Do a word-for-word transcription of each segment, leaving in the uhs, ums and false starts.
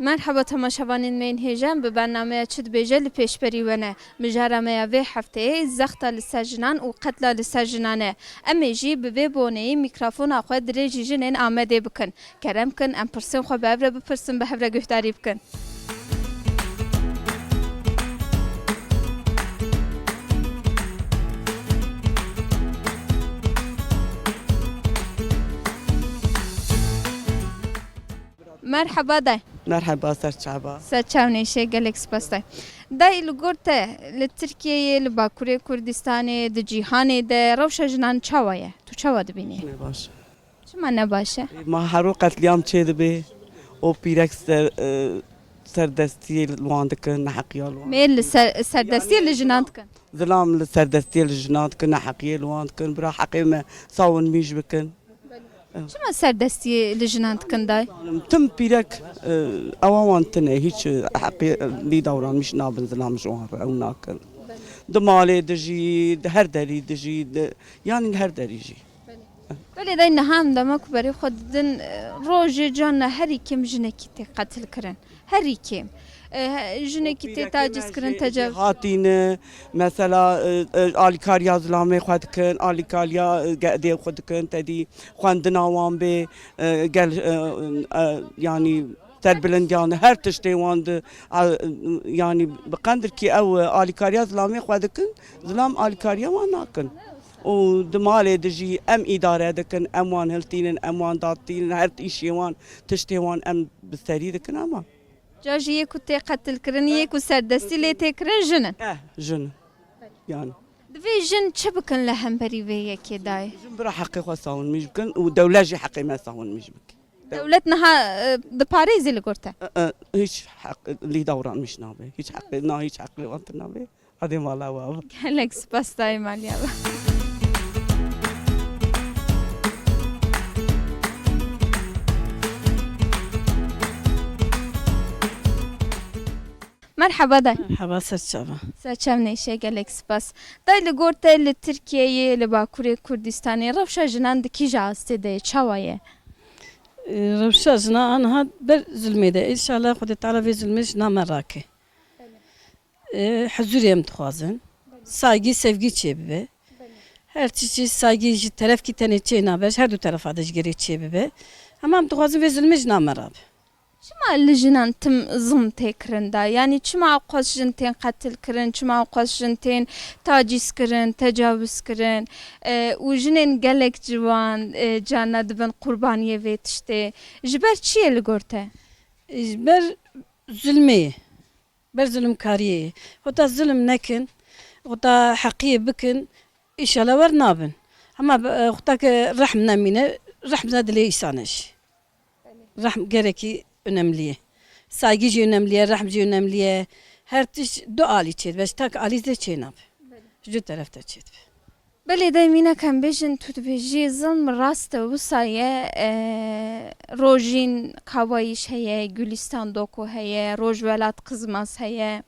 Merheba temaşevanên me yên hêja, em bi bernameya Çi Dibêje li pêşberî we ne. Mijara me ya vê hefteyê zexta li ser jinan û qetla li ser jinan e. Em ê jî bi vê boneyî mîkrofona xwe dirêjî jinên Amedê bikin. Kerem kin, em pirsên xwe bi hev re bipirsin, bi hev re guhdarî bikin. Merheba day. Merheba, ser çava. Ser çav nêşe, gelek spas day. Day, li gor te, li Tirkiyeyê, li Bakurê Kurdistanê, di cîhanê de rewşa jinan çawa ye? Tu çawa dibînî? Ne baş. Çima ne baş e? Ma her roj qetlîam çê dibe û pîrek ser, e, serdestiyê li wan dikin, neheqiya li wan. Mêr li ser, serdestiyê li jinan dikin. Zilam li serdestiyê li jinan dikin, neheqiyê li wan dikin. Bira heqê me sawin mîj bikin. Çima serdestiyê li jinan dikin day? Tim pîrek, e, ewa wan tune, hiç, e, heqê, e, lî davranmîş nabin zilam ji wan re, ew nakin. Di malê dijî, di her derî dijî, di, yanî li her derî jî. Belê day, niha em dema ku berê xwe didin, e, rojê carna herî kêm jinekî tê qetil kirin. Herî kêm. E, he-, jinekî tê taciz kirin, tecawuz. Hatîne, mesela, e, e, alîkariya zilamê xwe dikin, alîkariya, e, gedê xwe dikin, tedî xwendina wan bê, e, gel, e, e, yanî serbilindiyan, her tiştê wan di, a, yanî bi qendirkî ew, e, alîkariya zilamê xwe dikin, zilam alîkariya wan nakin. Û di malê dijî em îdare dikin, em wan hiltînin, em wan datînin, her îşê wan, tiştê wan em bi serî dikin ama. Ca jî yê ku tê qetilkirin, yê ku serdestî lê tê kirin jin in. Eh, jin in. Yani. Divê jin çi bikin li hemberî vê yekê dayê? Jin bira heqê xwe sawinmîş bikin û dewlet jî heqê me sawinmîş bike. Dewlet niha, e, diparêzî li gor te? E, e, hiç heq lî davranmîş nabe. Hiç heqê, na hiç heqê wan tune nabe. Hadi mala we. Gelek spas dayê maliya we. Merheba day. Merheba, ser çava. Ser çav nêşe, gelek spas. Day, li gor te li Tirkiyeyê, li Bakurê Kurdistanê rewşa jinan di kîja astê de ye, çawa ye? E, rewşa jinan aniha ber zulmê de. Înşallah Xwedê Teala vê zulmê jinan me rake. E, huzurê em dixwazin. Saygî, sevgî çêbibe. Her tiştî saygî ji terefkî tenê çê nabe, ji her du terefa de ji gerê çêbibe. Hema em dixwazin vê zulmê jinan me rabe. Çima li jinan tim zilm tê kirin da? Yanî çima ew qas jin tên qetil kirin, çima ew qas jin tên taciz kirin, tecawuz kirin, e, û jinên gelek ciwan, e, carna dibin qurbaniyê vê tiştê? Ji ber çi ye li gor te? Ji ber zulmê ye. Ber zulmkariyê ye. Xweta zulm nekin, xweta heqiyê bikin, înşallah wer nabin. Hema be-, xweta ke rehm nemîne, rehm ne dilê îsane jî. Rehm gerekî önemli ye. Saygî jî önemli ye, rehm jî önemli ye. Her tişt du alî çêdibe, ji tak alî zê çênabe. Ji du teref de çêdibe. Belê, demînek em bêjin, tu dibêjî zilm rast e, wisa ye, e, Rojîn Kawayîş heye, Gulîstan Doku heye, Rojwelat Qizmaz heye.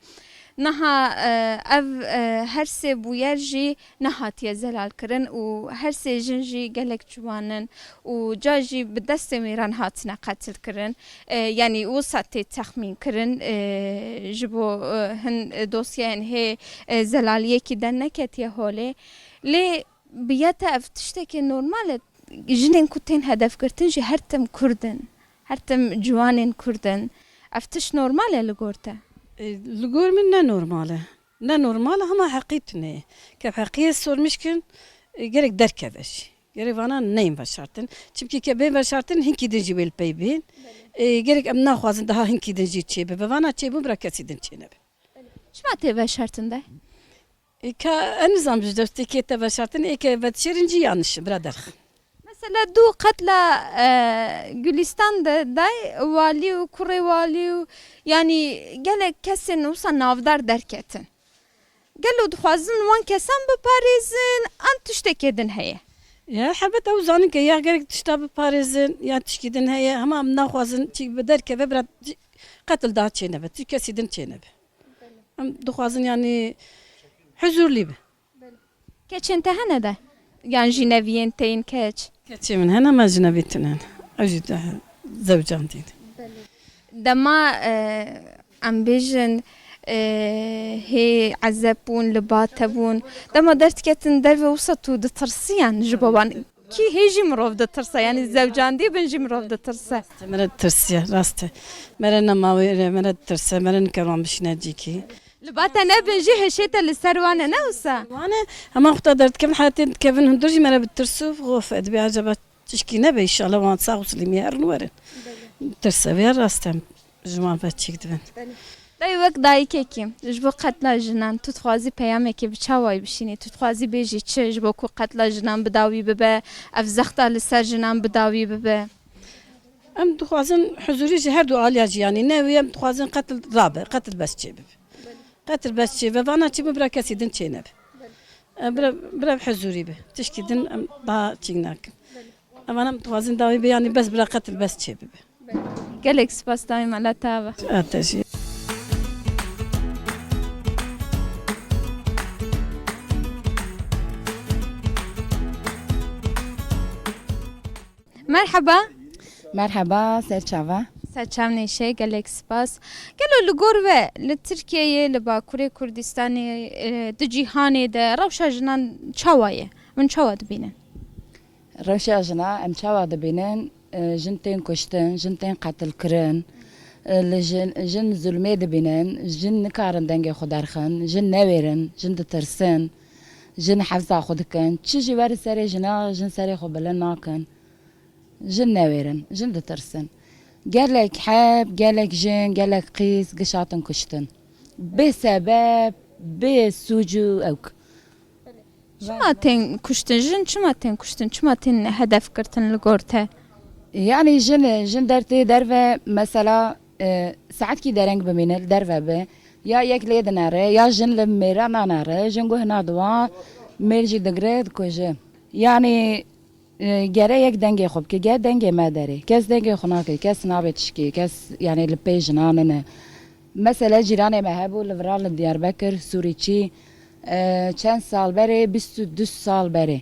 Niha, e, ev, e, her sê bûyer jî nehatiye zelalkirin û her sê jin jî gelek ciwan in û ca jî bi destên wêran hatine qetilkirin. E, yanî wisa tê texmînkirin, e, ji bo, e, hin dosyayên hê, e, zelaliyekî derneketiye holê. Lê bi ya te ev tiştekê normal e? Jinên ku tên hedefgirtin jî her tim Kurd in, her tim ciwanên Kurd in. Ev tişt normal e li gor te? E, li gor min ne normal e. Ne normal e, hema heqî tune ye. Ke heqiyê sormîş kin, e, gerek derkeve jî. Gerek vana neyên veşartin. Çimkî ke bên veşartin, hinkî din jî wê li pey bên. E, gerek em naxwazin daha hinkî din jî çêbibe. Vana çêbûn bira kesî din çênebe. Çima tê veşartin de? E, ka ez nizam ji destê kê te veşartin, ê ke vedişêrin jî yanlış in, bira derxin. Mesela du qetla, e, Gulîstan de day, walî û kurê walî û, yanî gelek kesên wisa navdar derketin. Gelo dixwazin wan kesan biparêzin, an tiştekê din heye? Ya, helbet ew zanin ke ya gerek tişta biparêzin, ya tişkî din heye, hema em naxwazin çi bi derkeve bira qetil daha çênebe, tu kesî din çênebe. Em dixwazin, yanî, huzurlî be. Keçên te hene de? Yan jineviyên te yên keç? Keçê min hene, me jinevî tune ne. Ew jî de zewcandî ne. Dema, e, em bêjin, e, hê ezeb bûn, li ba te bûn. Dema derdiketin derve wisa tu ditirsiyan ji bo wan. Kî hê jî mirov ditirse, yanî zewcandî bin jî mirov ditirse. Me re ditirsiye, rast e. Me re nema wê re, me re ditirse, me re nikare wan bişîne cîkî. Li ba te nebin jî hişê te li ser wan e, ne wisa? Wan e, hema xwe ta derdikevin, heyatê dikevin hundir jî me re bi tirs û xof e. Dibê acaba tişkî nebe, înşallah wan sax û silîmî herin werin. Tirse vê rast e. Ji wan ve çêk dibin. Dayê, wek dayikekî, ji bo qetla jinan, tu dixwazî peyamekê bi çawayî bişînî? Tu dixwazî bêjî çi ji bo ku qetla jinan bi dawî bibe, ev zexta li ser jinan bi dawî bibe? Em dixwazin huzûrî ji her du aliya jî, yanî ne wî, em dixwazin qetil rabe, qetil bes çêbibe. Qetil bes çêbe, vana çi bû, bira kesî din çênebe. E, bira, bira huzûrî be. Tişkî din em daha çîk nakin. Em vana em dixwazin dawî be, yanî bes bira qetil bes çêbibe. Gelek spas dayê, mala te ava. A te jî. Merheba. Merheba, ser çava. Ser çav nêşe, gelek spas. Gelo li gor we li Tirkiyeyê, li Bakurê Kurdistanê, e, di cîhanê de rewşa jinan çawa ye? Hûn çawa dibînin? Rewşa jina em çawa dibînin? E, jin tên kuştin, jin tên qetilkirin, e, li jin, jin zulmê dibînin, jin nikarin dengê xwe derxin, jin newêrin, jin ditirsin, jin hefza xwe dikin. Çi jî were serê jina, jin serê xwe bilind nakin. Jin newêrin, jin ditirsin. Gelek heb, gelek jin, gelek qîz giş hatin kuştin. Bê sebeb, bê sûc û ewk. Çima tên kuştin? Jin çima tên kuştin? Çima tên hedef girtin li gor te? Yanî jin, jin der tê derve, mesela, e, saetkî dereng bimîne, li derve be. Ya yek lê dinere, ya jin li mêra nanere, jin guh nadiwa, mêr jî digre, dikuje. Yanî E, gere yek dengê xwe bike, gere dengê me derê. Kes dengê xwe nake, kes nabe tişkê, kes, yanî li pê jinan nine. Mesele cîranê me hebû, li vira li Diyarbekir, Sûrîçî, e, çend sal berê, bîst û du sal berê.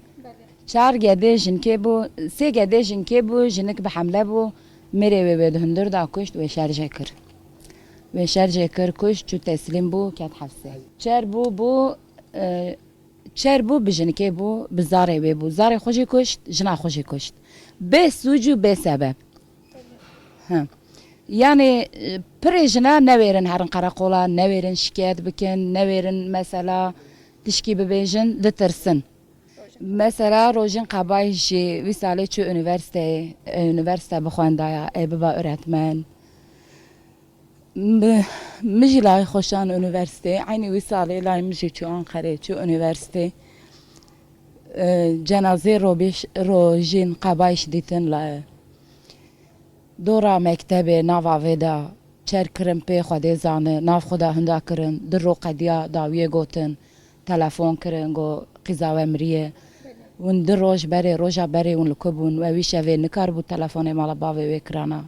Çar gedê jinkê bû, sê gedê jinkê bû, jinik bi hemle bû, mêrê wê wê di hundir da kuşt, wê şerjê kir. Wê şerjê kir, kuşt, çû teslîm bû, ket hefsê. Çer bû, bû, e, Çer bû, bi jinikê bû, bi zarê wê bû. Zarê xwe jî kuşt, jina xwe jî kuşt. Bê sûc û bê sebeb. Hı. Yanî, e, pirê jina newêrin herin qereqola, newêrin şikayet bikin, newêrin mesela tişkî bibêjin, ditirsin. Mesela Rojîn Qebayîş jî wî salê çû unîversîteyê, e, unîversîte bixwendaya, ê biba öğretmen. Mi, mi jî layê xwe şan unîversîtê. Eynî wî salê layê min jî çû Anqerê, çû unîversîtê. E, cenazê Robîş-, Rojîn Qebayîş dîtin li dora mektebê, nava vê de çer kirin pê Xwedê zane, nav xwe de hinda kirin, di ro qediya dawiyê gotin, telefon kirin, got, qîza we miriye. Hûn di roj berê, roja berê hûn li ku bûn? We wî şevê nikaribû telefonê mala bavê wê kirana.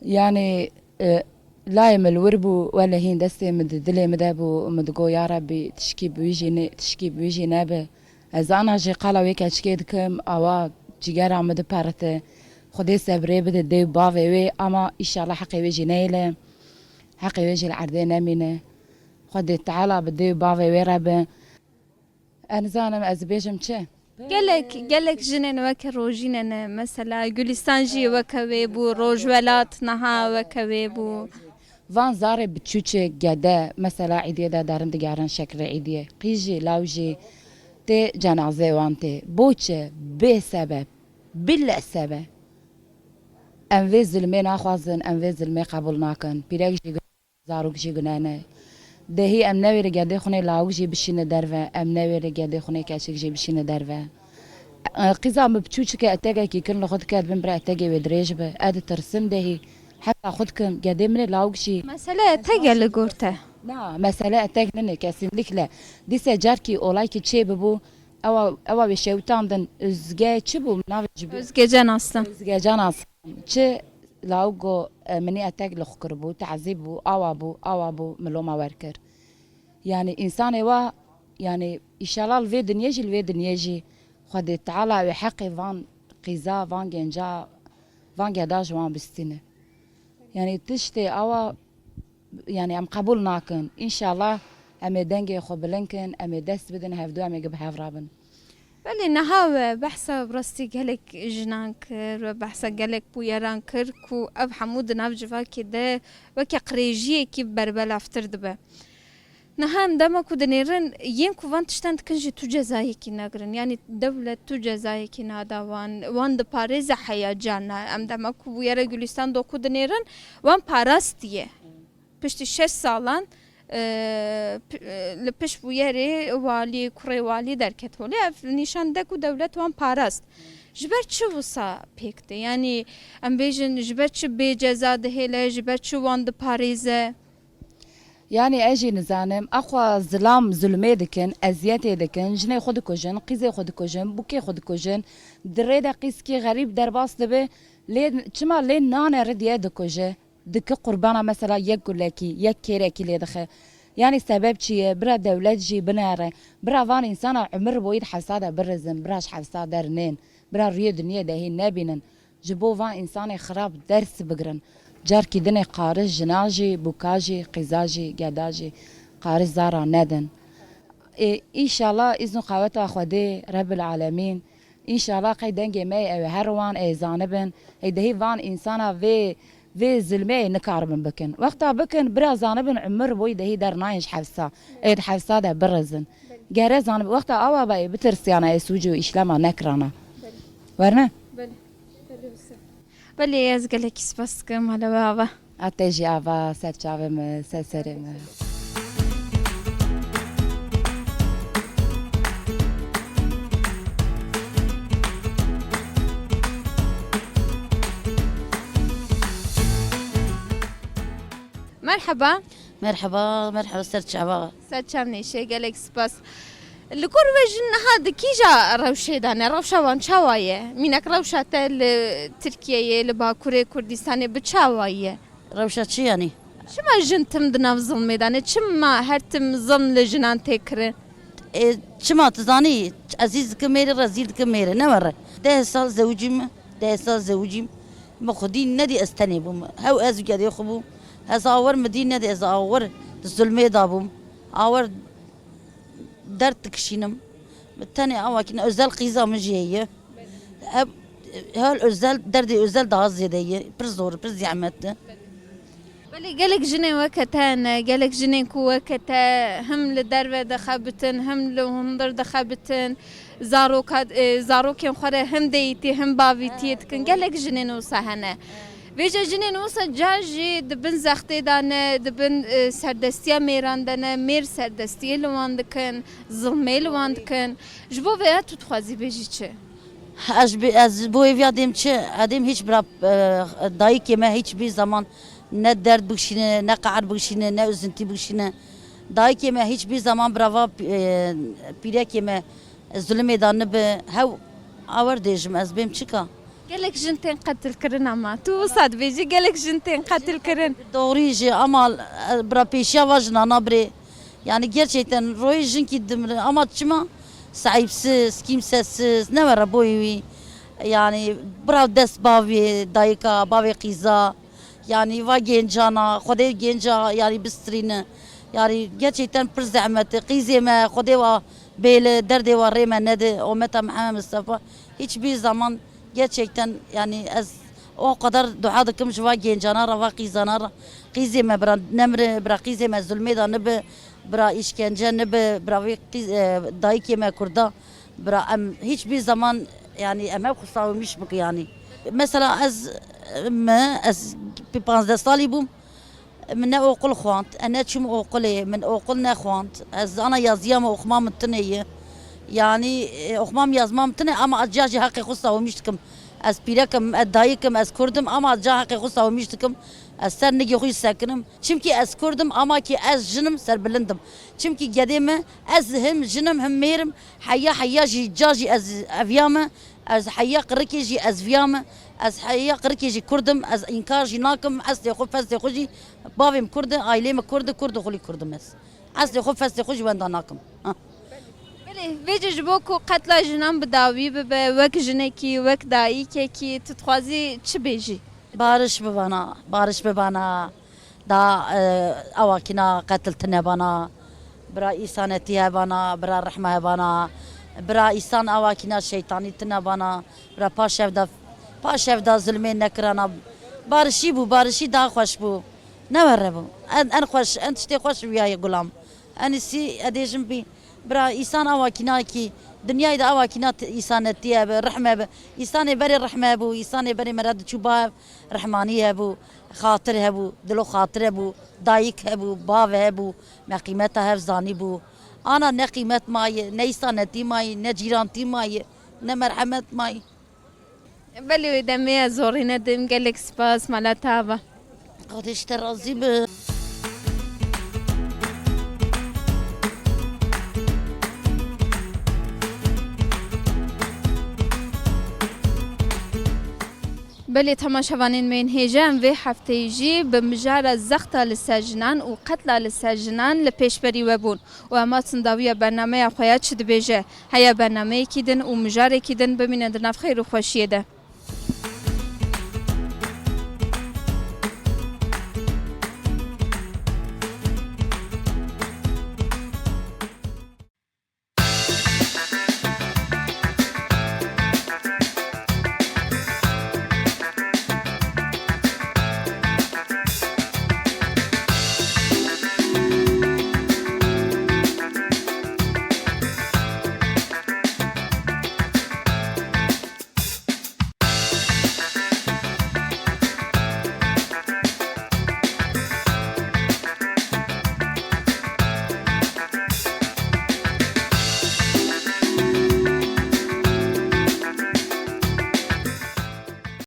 Yanî, e, layê min li wir bû, wele hîn destê min di dilê min de bû, min digot, ya Rebbî, tişkî bi wî jî ne-, tişkî bi wî jî nebe. Ez ana jî qala wê keçikê dikim, awa cîgera min diperite. Xwedê sebrê bide dê û bavê wê, ama îşallah heqê wê jî neyêle. Heqê wê jî li erdê nemîne. Xwedê Teala bi dê û bavê wê re be. Ez nizanim ez bêjim çi? Gelek, gelek jinên weke Rojîn ne, mesela Gulîstan jî weke wê bû, Rojwelat niha weke wê bû. Van zarê biçûçê gede, mesela îdiyê de derin digerin şekilê îdiyê. Qîz jî, law jî tê cenazê wan tê. Bo çi? Bê sebeb. Bile sebeb. Em vê zilmê naxwazin, em vê zilmê qebûl nakin. Pîrek jî Zarok jî gune ne. Dehî em newêrê gedê xwe nê lawik jî bişîne derve, em newêrê gedê xwe nê keçik jî bişîne derve. E, qîza min biçûçik e, etegekî kirin li xwe dike, dibin bira etegê wê dirêj be. Ez ditirsim dehî. Heta xwe dikim, gedê min ê lawik jî. Mesele eteg e li gor te? Na, mesele eteg nine, kesinlikle. Dîse carkî olaykî çê bibû, ewa, ewa wê şewitandin, Özge çi bû? Navê ji bî- Özgecan Aslan. Özgecan Aslan. Çi lawik got, e, minî etek li xwe kiribû, tezîb bû, awa bû, awa bû, min loma wer kir. Yanî însanê wa, yanî îşallah li vê dinyê jî, li vê dinyê jî Xwedê Teala wê heqê van qîza, van genca, van geda ji wan bistîne. Yanî tiştê awa, yanî em qebûl nakin. Înşallah em ê dengê xwe bilind kin, em ê dest bidin hevdu, em ê bi hev rabin. Belê, niha we behsa bi rastî gelek jinan kir, we behsa gelek bûyeran kir ku ev hemû di nav civakê de weke qirêjiyekî berbelavtir dibe. Niha em dema ku dinêrin, yên ku van tiştan dikin jî tu cezayekî nagirin. Yanî dewlet tu cezayekî nada wan, wan diparêze heya carna. Em dema ku bûyera Gulîstan Doku dinêrin, wan parastiye. Piştî şeş salan, e, p-, e, li pişt bûyerê walî, kurê walî derket holê. Ev nîşan de ku dewlet wan parast. Ji ber çi wisa pêk tê? Yanî em bêjin ji ber çi bê ceza dihêle, ji ber çi wan diparêze? Yanî ez jî nizanim, axwa zilam zulmê dikin, eziyetê dikin, jinê xwe dikujin, qîzê xwe dikujin, bûkê xwe dikujin. Di rê de qîzkî xerîb derbas dibe, lê çima lê nane ridiye dikuje? Dike qurbana mesela yek gulekî, yek kêrekî lê dixe. Yanî sebeb çi ye? Bira dewlet jî binere. Bira van însana umir boyî di hefsa de birizin, bira ji hefsa dernên. Bira rûyê dinyê de hîn nebînin. Ji bo van însanê xirab ders bigirin. Carkî dinê qarij jina jî, bûka jî, qîza jî, geda jî qarij zara nedin. Ê, înşallah îzn û qaweta Xwedê Rebbil Alemîn. Înşallah qey dengê me yê ew ê her wan ê zanibin. Ê dehî van însana vê, vê zilmê ê nikaribin bikin. Wexta bikin, bira zanibin umir boyî dehî dernayên ji hefsa. Ê di hefsa de birizin. Gere zanibin. Wexta awa be ê bitirsiyana ê sûcê û îşlema nekirana. Werne? Belê, ez gelekî spas dikim, mala we ava. A te jî ava, ser çavê me, ser serê me. Merheba. Merheba, merheba, ser çava. Ser çav nêşe, gelek spas. Li gor we jin niha di kîja rewşê de ne? Rewşa wan çawa ye? Mînak rewşa te li Tirkiyeyê, li Bakurê Kurdistanê bi çawa ye? Rewşa çi yanî? Çima jin tim di nav zilmê de ne? Çima her tim zilm li jinan tê kirin? E, çima tu zanî? Ezîz dike mêrê, rezîl dike mêrê. Ne were? Deh sal zewicî me, deh sal zewicîm. Me xwedî nedî ez tenê bûm. Hew ez û gedê xwe bûm. Ez awer mi dî nedî, ez awer di zulmê de bûm. Awer derd dikişînim. Tenê awakî ne, özel qîza min jî heye. Hep, hal özel, derdê özel daha zêde ye. Pir zor, pir zehmet e. Belê gelek jinên weke te hene, gelek jinên ku weke te him li derve dixebitin, him li hundir dixebitin, zaroka, e, zarokên xwe re him deyîtî, him bavîtiyê dikin. Gelek jinên wisa hene. Vêca jinên wisa ca jî di bin zextê de ne, di bin, e, serdestiya mêran de ne, mêr serdestiyê li wan dikin, zilmê li wan dikin. Ji bo vêya tu dixwazî bêjî çi? Ez ji bi-, ez bo hêviya dêm çi? Edêm hiç bira, e, dayikê me hiç bir zaman ne derd bikişîne, ne qehir bikişîne, ne üzüntü bikişîne. Dayikê me hiç bir zaman bira va, e, pîrekê me zulmê da nibe. Hew awer dêjim ez bêm çika? Gelek jin tên qetilkirin ama. Tu wisa dibêjî gelek jin tên qetilkirin. Doğru jî ama, e, bira pêşiya va jina nabre. Yani gerçekten royê jinkî dimire ama çima? Sahipsiz, kimsesiz, ne were boyê wî. Yani bira dest bavê dayika, bavê qîza. Yani va gencana, Xwedê genca yani bistirîne. Yani gerçekten pir zehmet e. Qîzê me, Xwedê wa bêle, derdê wa rê me nede. Ometa Mihemed Mistefa hiçbir zaman gerçekten yani ez o kadar dua dikim ji va gencana re, va qîzana re. Qîzê me bira nemre, bira qîzê me zulmê da nibe, bira îşkence nibe, bira vê qîz-, e, dayikê me kurda. Bira em hiçbir zaman, yani em hep xwe sawimîş bik yani. Mesela ez, me, ez bi panzdeh salî bûm, min ne oqul xwand, ez neçûm oqulê, min oqul nexwand. Ez ana yaziya me oxuma min tune ye. Yani, e, oxuma min yazma min tune ama ez ca jî heqê xwe sawimîş dikim. Ez pîrek im, ez dayik im, ez kurd im ama ez ca heqê xwe sawimîş dikim. Ez ser nigê xwe jî sekinim. Çimkî ez kurd im ama kî ez jin im, serbilind im. Çimkî gedê me, ez him jin im, him mêr im. Heya heya jî, ca jî ez eviya me, ez heya qirikê jî ez viya me, ez heya qirikê jî kurd im, ez înkar jî nakim, eslê xwe, feslê xwe jî bavê min kurd e, ailê min kurd e, kurd û xulî kurd im ez. Eslê xwe, feslê xwe jî wenda nakim. Ha. Belê, vêce ji bo ku qetla jinan bi dawî bibe, wek jinekî, wek dayikekî, tu dixwazî çi bêjî? Bariş bibana, bariş bibana. Da, e, awakîna qetil tine bana. Bira îsanetî hebana, bira rehme hebana. Bira îsan awakîna şeytanî tine bana. Bira paşev da, paşev da zulmê nekirana. Barişî bû, barişî daha xweş bû. Ne were bû. En, en xweş, en tiştê xweş wiya ye gulam. En îsî edêjim bî. Bira îsan awakîna kî, dinyayê de awakîna t-, îsanetî hebe, rehme be. Îsanê berê rehme bû, îsanê berê mere diçû bav, rehmanî hebû, xatir hebû, dilo xatir hebû, dayik hebû, bav hebû, me qîmeta hev zanîbû. Ana ne qîmet maye, ne îsanetî maye, ne cîrantî maye, ne merhemet maye. Belê wê demê ez zorî nedim, gelek spas, mala te ava. Xwedê ji te razî be. Belê temaşevanên me yên hêja, em vê hefteyê jî bi mijara zexta li ser jinan û qetla li ser jinan li pêşberî we bûn û em hatin dawiya bernameya xwe ya çi dibêje. Heya bernameyekî din û mijarekî din bimînin di nav xeyr û xweşiyê de.